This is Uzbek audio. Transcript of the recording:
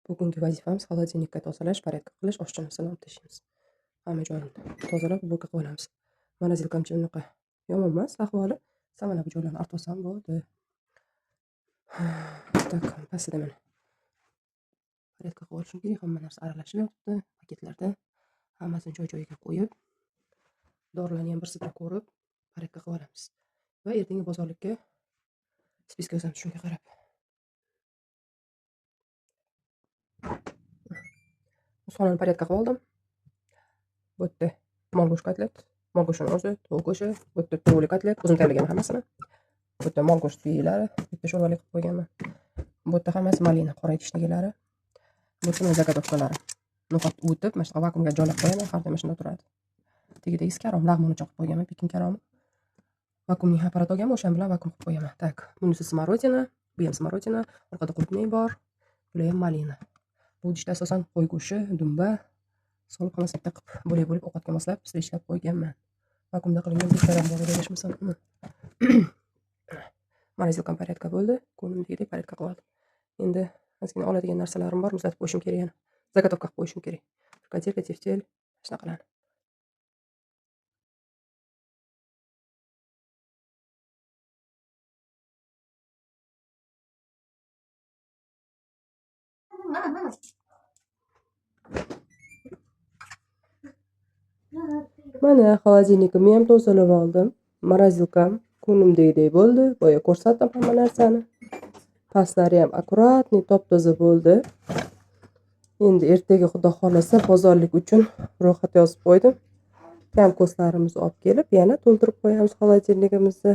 Bugungi vazifamiz холодильник ka tozalash, порядка qilish, oshxonasini olib tashlaymiz. Hamma joyini tozalab, уборка qilib olamiz. Морозилка mcha unaqa yomon emas ahvoli. Samana bu joylarni artib olsam bo'ldi. Так, pastida mana порядка qilib olishim kerak. Hamma narsa aralashib yotibdi paketlarda. Hammasini joy-joyiga qo'yib, dorilarni ham bir sidra ko'rib, порядка qilib olamiz. Va ertangi bozorlikka списка yozamiz shunga qarab. Xonani порядка qilib oldim. Bu yerda mol go'sht kotlet, mol go'shtini o'zi, tovuq go'shti, bu yerda tovuqli kotlet, o'zim tayyorlaganman hammasini. Bu yerda mol go'sht suyuklari, bu yerda sho'rvali qilib qo'yganman. Bu yerda hammasi malina, qora idishdagilari. Bu yerda mana заготовка lari. No'xat o'tib, mana shunaqa vakuumga joylab qo'yaman, har doim shunda turadi. Tagidagi karom, lag'monni choqib qo'yganman, pekin karomi. Vakuumli apparat olganman, o'shan bilan vakuum qilib qo'yaman. Так, bunisi смородина, bu ham смородина, orqada qulupnay bor, bular ham malina. Bu idishda asosan qo'y go'shti, dumba solib hammasini bitta qilib bo'lak-bo'lak ovqatga moslab ishlab qo'yganman. Vakuumda qilingan bu karam bor edi, adashmasam. Морозилка m порядка bo'ldi. Ko'nglimdagidek порядка qilib oldim. Endi ozgina oladigan narsalarim bor, muzlatib qo'yishim kerak yana. Заготовка qilib qo'yishim kerak. Frikadel, teftel, shunaqalarni. Mana холодильник imni ham tozalab oldim. Морозилка m ko'nglimdagidek bo'ldi. Boya ko'rsatdim hamma narsani. Pastlari ham аккуратный, top-toza bo'ldi. Endi ertaga xudo xohlasa bozorlik uchun ro'yxat yozib qo'ydim. Kam ko'zlarimizni olib kelib, yana to'ldirib qo'yamiz холодильник imizni.